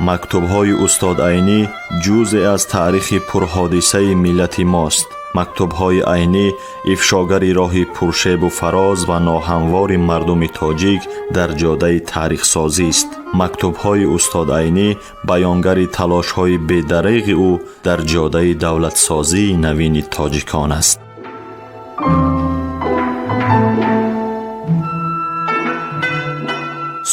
Мактубҳои устод Айнӣ ҷузъе аз таърихи пурҳодисаи миллати мост. Мактубҳои Айнӣ ифшогари роҳи пуршебу фароз ва ноҳамвори мардуми тоҷик дар ҷодаи таърихсозист. Мактубҳои устод Айнӣ баёнгари талошҳои бедареғи ӯ дар ҷодаи давлатсозии навини тоҷикон аст.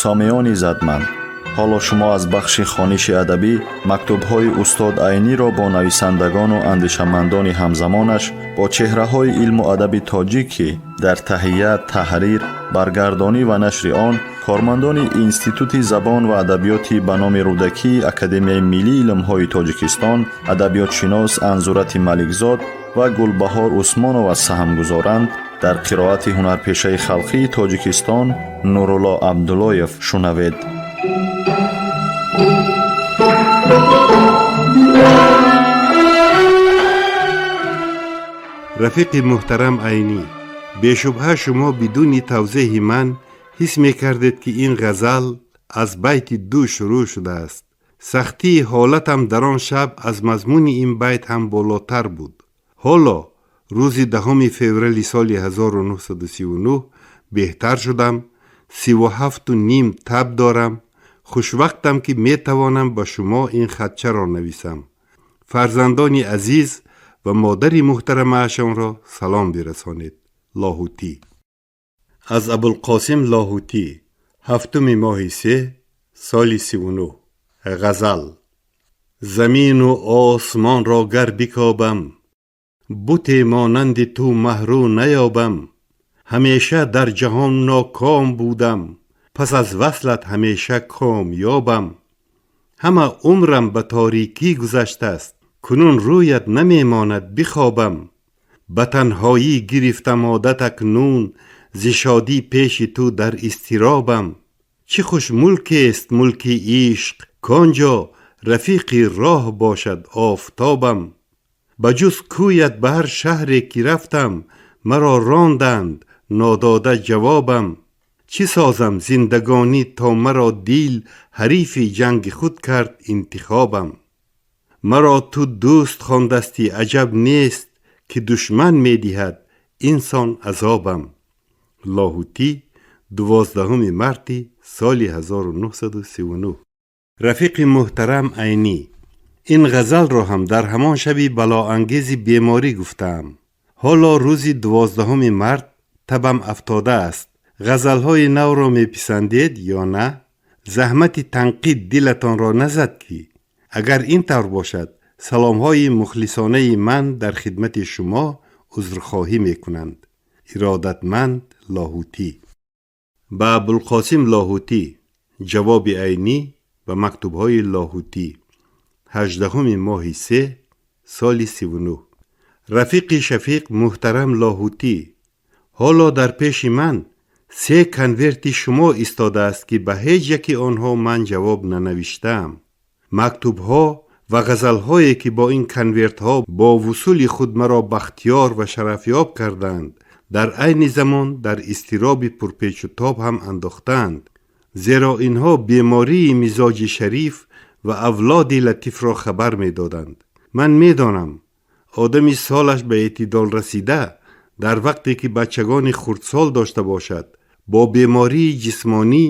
Сомиёни задманд, ҳоло шумо аз бахши хониши адабӣ мактубҳои устод Айниро бо нависандагону андешамандони ҳамзамонаш, бо чеҳраҳои илму адаби тоҷик, ки дар таҳия, таҳрир, баргардонӣ ва нашри он кормандони Институти забон ва адабиёти ба номи Рӯдакии Академияи миллии илмҳои Тоҷикистон, адабиётшинос Анзурати Маликзод ва Гулбаҳор Усмонова саҳм гузоранд, дар қироати ҳунарпешаи халқии Тоҷикистон Нурулло Абдуллоев шунавед. Рафиқи муҳтарам Айнӣ, бешубҳа шумо бидуни тавзеҳи ман ҳис мекардед, ки ин ғазал аз байти ду шурӯъ шудааст. Сахтии ҳолатам дар он шаб аз мазмуни ин байт ҳам болотар буд. Ҳоло рӯзи 10 феврали соли 1939 беҳтар шудам, 37,5 таб дорам. Хушвақтам, ки метавонам ба шумо ин хатчаро нависам. Фарзандони азиз ва модари муҳтарамаашонро салом бирасонед. Лоҳутӣ. Аз Абулқосим Лоҳутӣ, 7 моҳи се, соли 39. Ғазал. Замину осмонро гар бикобам, буте монанди ту маҳрӯ наёбам. Ҳамеша дар ҷаҳон ноком будам, пас аз васлат ҳамеша комёбам. Ҳама умрам ба торикӣ гузаштааст, кунун рӯят намемонад бихобам. Ба танҳоӣ гирифтам одат акнун, зи шодӣ пеши ту дар изтиробам. Чӣ хуш мулкест мулки ишқ, кон ҷо рафиқи роҳ бошад офтобам. Ба ҷуз кӯят ба ҳар шаҳре ки рафтам, маро ронданд нодода ҷавобам. Чӣ созам зиндагонӣ то маро дил ҳарифи ҷанги худ кард интихобам. Маро ту дӯст хондастӣ, аҷаб нест ки душман медиҳад инсон азобам. Лоҳутӣ, 12 марти соли 1939. Рафиқи муҳтарам Айнӣ, ин ғазалро ҳам дар ҳамон шаби балоангези беморӣ гуфтаам. Ҳоло рӯзи 12 март табам афтодааст. Ғазалҳои навро меписандед ё на? Заҳмати танқид дилатонро назад, ки агар ин тавр бошад, саломҳои мухлисонаи ман дар хидмати шумо узрхоҳӣ мекунанд. Иродатманд Лоҳутӣ. Ба Абулқосим Лоҳутӣ. Ҷавоби Айнӣ ба мактубҳои Лоҳутӣ, 18 моҳи се, соли 39. Рафиқи шафиқ муҳтарам Лоҳутӣ, ҳоло дар пеши ман се конверти шумо истодааст, ки ба ҳеҷ яки онҳо ман ҷавоб нанавиштаам. Мактубҳо ва ғазалҳое, ки бо ин конвертҳо бо вусули худ маро бахтиёр ва шарафёб карданд, дар айни замон дар изтироби пурпечутоб ҳам андохтаанд, зеро инҳо бемории мизоҷи шариф ва авлоди латифро хабар медоданд. Ман медонам, одами солаш ба эътидол расида дар вақте ки бачагони хурдсол дошта бошад, бо бемории ҷисмонӣ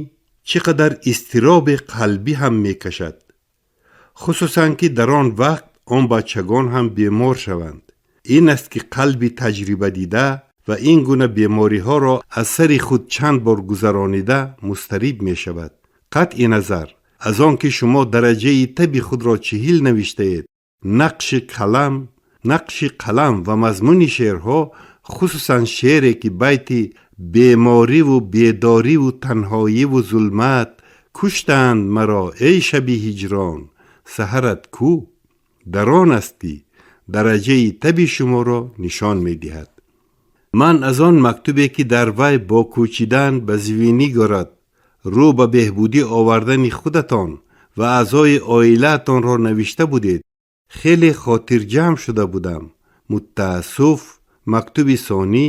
чӣ қадар изтироби қалбӣ ҳам мекашад, хусусан ки дар он вақт он бачагон ҳам бемор шаванд. Ин аст ки қалби таҷрибадида ва ин гуна бемориҳоро аз сари худ чанд бор гузаронида музтариб мешавад. Қатъи назар аз он ки шумо дараҷаи таби худро 40 навиштаед, нақши қалам ва мазмуни шеърҳо, хусусан шеъре ки байти бемориву беdoриву танҳоиву зулмат куштанд маро, эй шаби ҳиҷрон, саҳарат кӯ, дар он аст, ки дараҷаи таби шуморо нишон медиҳад. Ман аз он мактубе, ки дар вай бо кӯчидан ба Звенигород рӯ ба беҳбудӣ овардани худатон ва аъзои оилаатонро навишта будед, хеле хотирҷамъ шуда будам. Мутаассуф, мактуби сонӣ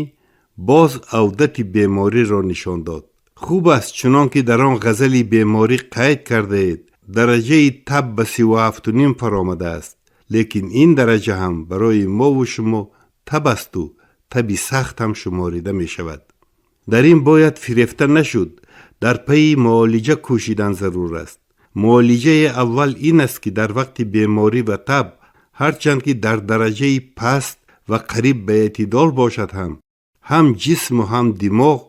боз авдати бемориро нишон дод. Хуб аст, чунон ки дар он ғазали беморӣ қайд кардаед. Дараҷаи таб ба 37.5 фаромадааст, лекин ин дараҷа ҳам барои мову шумо таб асту таби сахт ҳам шуморида мешавад. Дар ин бояд фирефта нашуд, дар пайи муолиҷа кӯшидан зарур аст. Муолиҷаи аввал ин аст, ки дар вақти беморӣ ва таб, ҳарчанд ки дар дараҷаи паст ва қариб ба эътидол бошад ҳам ҷисму ҳам димоғ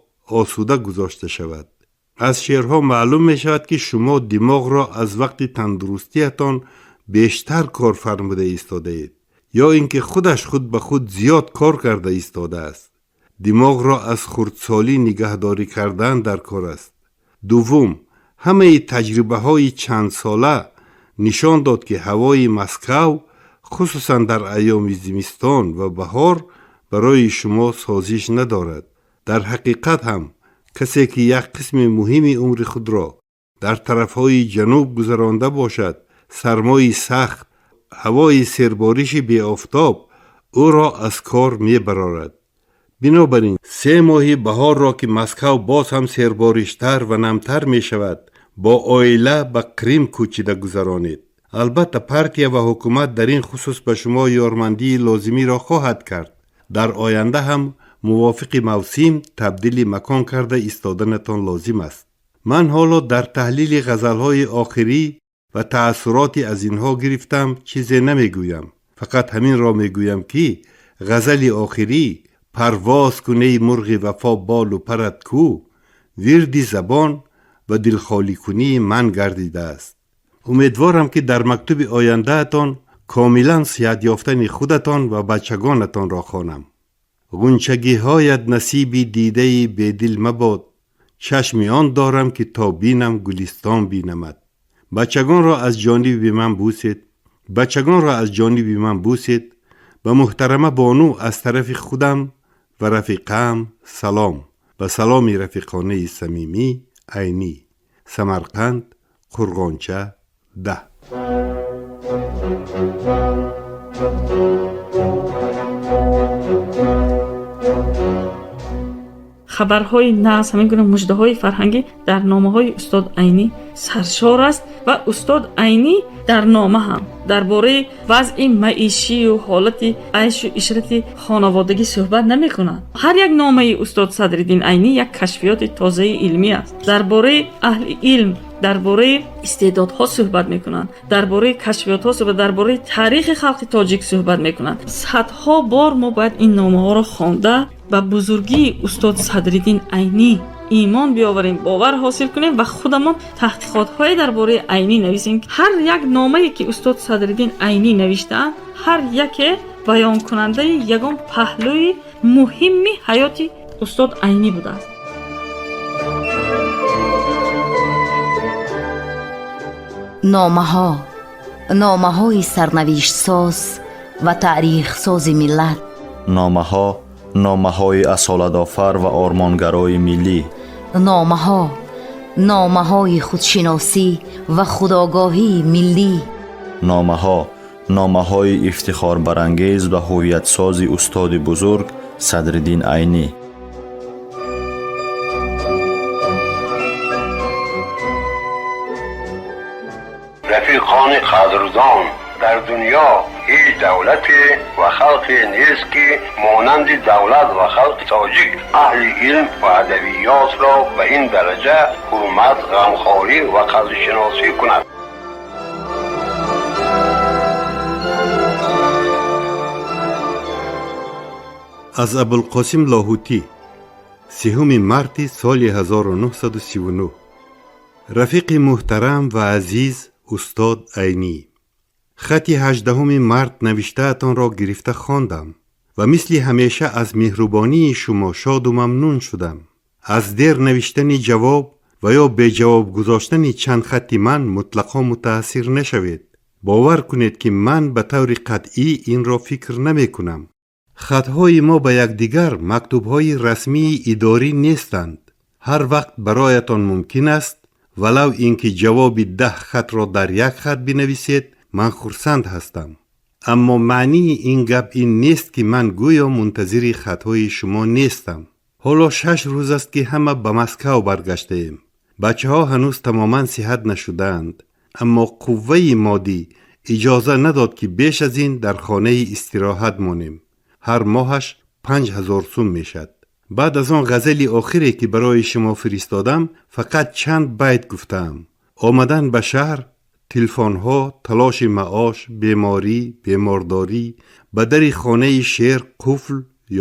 осуда гузошта шавад. Аз шеърҳо маълум мешавад, ки шумо димоғро аз вақти тандурустиятон бештар кор фармуда истодаед, ё ин ки худаш худ ба худ зиёд кор карда истодааст. Димоғро аз хурдсолӣ нигаҳдорӣ кардан дар кор аст. Дуввум, ҳамаи таҷрибаҳои чандсола нишон дод, ки ҳавои Москав, хусусан дар айёми зимистон ва баҳор, барои шумо созиш надорад. Дар ҳақиқат ҳам касе ки як қисми муҳими умри худро дар тарафҳои ҷануб гузаронда бошад, сармои сахт, ҳавои сербориши беофтоб ӯро аз кор мебарорад. Бинобар ин 3 моҳи баҳорро, ки Москав боз ҳам сербориштар ва намтар мешавад, бо оила ба Крим кӯчида гузаронед. Албатта, партия ва ҳукумат дар ин хусус ба шумо ёрмандии лозимиро хоҳад кард. Дар оянда ҳам мувофиқи мавсим табдили макон карда истоданатон лозим аст. Ман ҳоло дар таҳлили ғазалҳои охирӣ ва таассуроти аз инҳо гирифтам чизе намегӯям. Фақат ҳаминро мегӯям, ки ғазали охирӣ «Парвоз куней мурғи вафо, болу парат кӯ» вирди забон ва дилхоликунии ман гардидааст. Умедворам, ки дар мактуби ояндаатон комилан сиҳат ёфтани худатон ва бачагонатонро хонам. Ғунчагиҳоят насиби дидаи бедил мабод, чашми он дорам, ки то бинам гулистон бинамад. Бачагонро аз ҷониби ман бусед, бачагонро аз ҷониби ман бусед. Ба муҳтарама бону аз тарафи худам ва рафиқаам салом. Ба саломи рафиқонаи самимӣ, Айнӣ. Самарқанд, Қурғонча, 10. Хабарҳои нағз, ҳамин гуна муждаҳои фарҳангӣ дар номаҳои устод Айнӣ саршор аст ва устод Айнӣ дар нома ҳам дар бораи вазъи маишию ҳолати айшу ишрати хонаводагӣ суҳбат намекунад. Ҳар як номаи устод Садриддин Айнӣ як кашфиёти тозаи илмӣ аст. Дар бораи аҳли илм, дар бораи истеъдодҳо суҳбат мекунанд, дар бораи кашфиётҳо суҳбат, дар бораи таърихи халқи тоҷик суҳбат мекунанд. Садҳо бор мо бояд ин номаҳоро хонда, ба бузургии устод Садриддин Айнӣ имон биёварем, бовар ҳосил кунем ва худамон таҳқиқотҳое дар бораи Айнӣ нависем. Ҳар як номае ки устод Садриддин Айнӣ навиштаанд, ҳар яке баёнкунандаи ягон паҳлӯи муҳимми ҳаёти устод Айнӣ будааст. Номаҳо, номаҳои сарнавиштсоз ва таърихсози миллат. Номаҳо, номаҳои асолатофар ва ормонгарои миллӣ. Номаҳо, номаҳои худшиносӣ ва худогоҳии миллӣ. Номаҳо, номаҳои ифтихорбарангез ва ҳувиятсози устоди бузург Садриддин Айнӣ. Рафиқони қадрдон, дар дунё ҳеҷ давлате ва халқе нест, ки монанди давлат ва халқи тоҷик аҳли илм ва адабиётро ба ин дараҷа ҳурмат, ғамхорӣ ва қадршиносӣ кунад. Аз Абулқосим Лоҳутӣ, 3 марти соли 1939. Рафиқи муҳтарам ва азиз устод Айнӣ, хати 18 март навиштаатонро гирифта хондам ва мисли ҳамеша аз меҳрубонии шумо шоду мамнун шудам. Аз дер навиштани ҷавоб ва ё беҷавоб гузоштани чанд хатти ман мутлақо мутаассир нашавед. Бовар кунед, ки ман ба таври қатъӣ инро фикр намекунам. Хатҳои мо ба якдигар мактубҳои расмии идорӣ нестанд. Ҳар вақт бароятон мумкин аст, валав ин ки ҷавоби 10 хатро дар як хат бинависед, ман хурсанд ҳастам. Аммо маънии ин гап ин нест, ки ман гӯё мунтазири хатҳои шумо нестам. Ҳоло 6 рӯз аст, ки ҳама ба Москав баргаштаем. Бачаҳо ҳанӯз тамоман сиҳат нашудаанд. Аммо қувваи моддӣ иҷоза надод, ки беш аз ин дар хонаи истироҳат монем. Ҳар моҳаш 5000 сум мешад. Баъд аз он ғазали охире, ки барои шумо фиристодам, фақат чанд байт гуфтаам. Омадан ба шаҳр, телефонҳо, талоши маош, беморӣ, бемордорӣ, ба дари хонаи шеър қуфл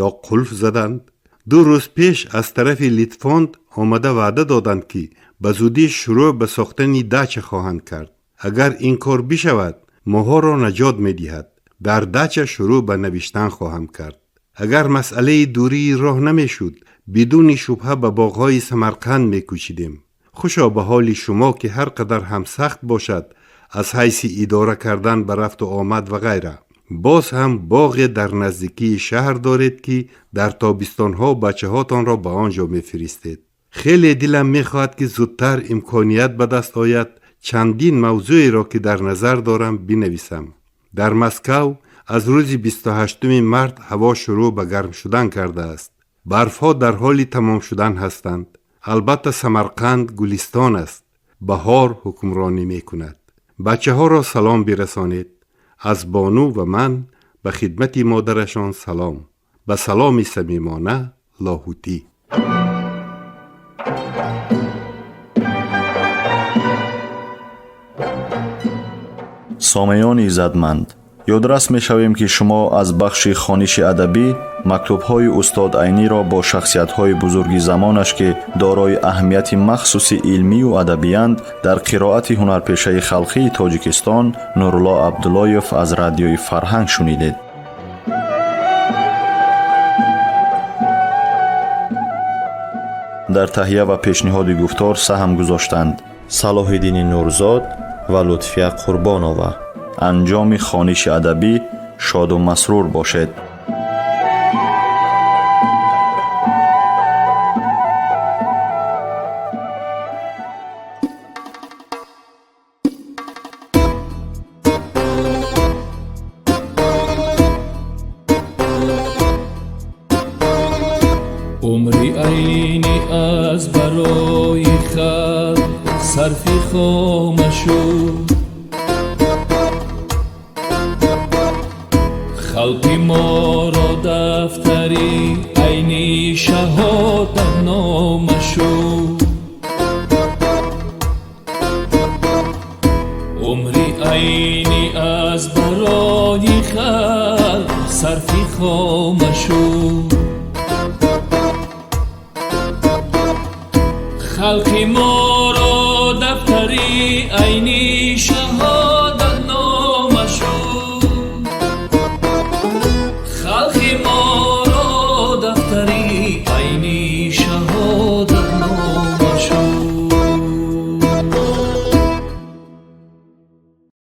ё қулф заданд. 2 рӯз пеш аз тарафи Литфонд омада ваъда доданд, ки ба зудӣ шурӯъ ба сохтани дача хоҳанд кард. Агар ин кор бишавад, моҳоро наҷот медиҳад. Дар дача шурӯъ ба навиштан хоҳам кард. Агар масъалаи дурии роҳ намешуд, бидуни шубҳа ба боғҳои Самарқанд мекӯчидем. Хушо ба ҳоли шумо, ки ҳар қадар ҳам сахт бошад, аз ҳайси идора кардан ба рафту омад ва ғайра. Боз ҳам боғе дар наздикии шаҳр доред, ки дар тобистонҳо бачаҳотонро ба он ҷо мефиристед. Хеле дилам мехоҳад, ки зудтар имконият ба даст ояд чандин мавзӯеро, ки дар назар дорам, бинависам. Дар Москав аз рӯзи 28 март ҳаво шурӯъ ба гарм шудан кардааст. Барфҳо дар ҳоли тамом шудан ҳастанд. Албатта Самарқанд гулистон аст. Баҳор ҳукмронӣ мекунад. Бачаҳоро салом бирасонед. Аз бону ва ман ба хидмати модарашон салом. Ба саломи самимона, Лоҳутӣ. Сомеёни иззатманд, ёдрас мешавем, ки шумо аз бахши хониши адабӣ мактубҳои устод Айниро бо шахсиятҳои бузурги замонаш, ки дорои аҳамияти махсуси илмию адабиянд, дар қироати ҳунарпешаи халқии Тоҷикистон Нурулло Абдуллоев аз радиои Фарҳанг шунидед. Дар таҳия ва пешниҳоди гуфтор саҳм гузоштанд Салоҳиддини Нурзод ва Лутфия Қурбонова. Анҷоми хониши адабӣ шоду масрур бошед. Умри Айнӣ аз барои халқ сарфи хома шуд. Халқи моро дафтари Айнӣ шаҳодатнома шуд. Умри Айнӣ аз барои халқ сарфи хома шуд. Халқи моро дафтари Айнӣ шаҳодатнома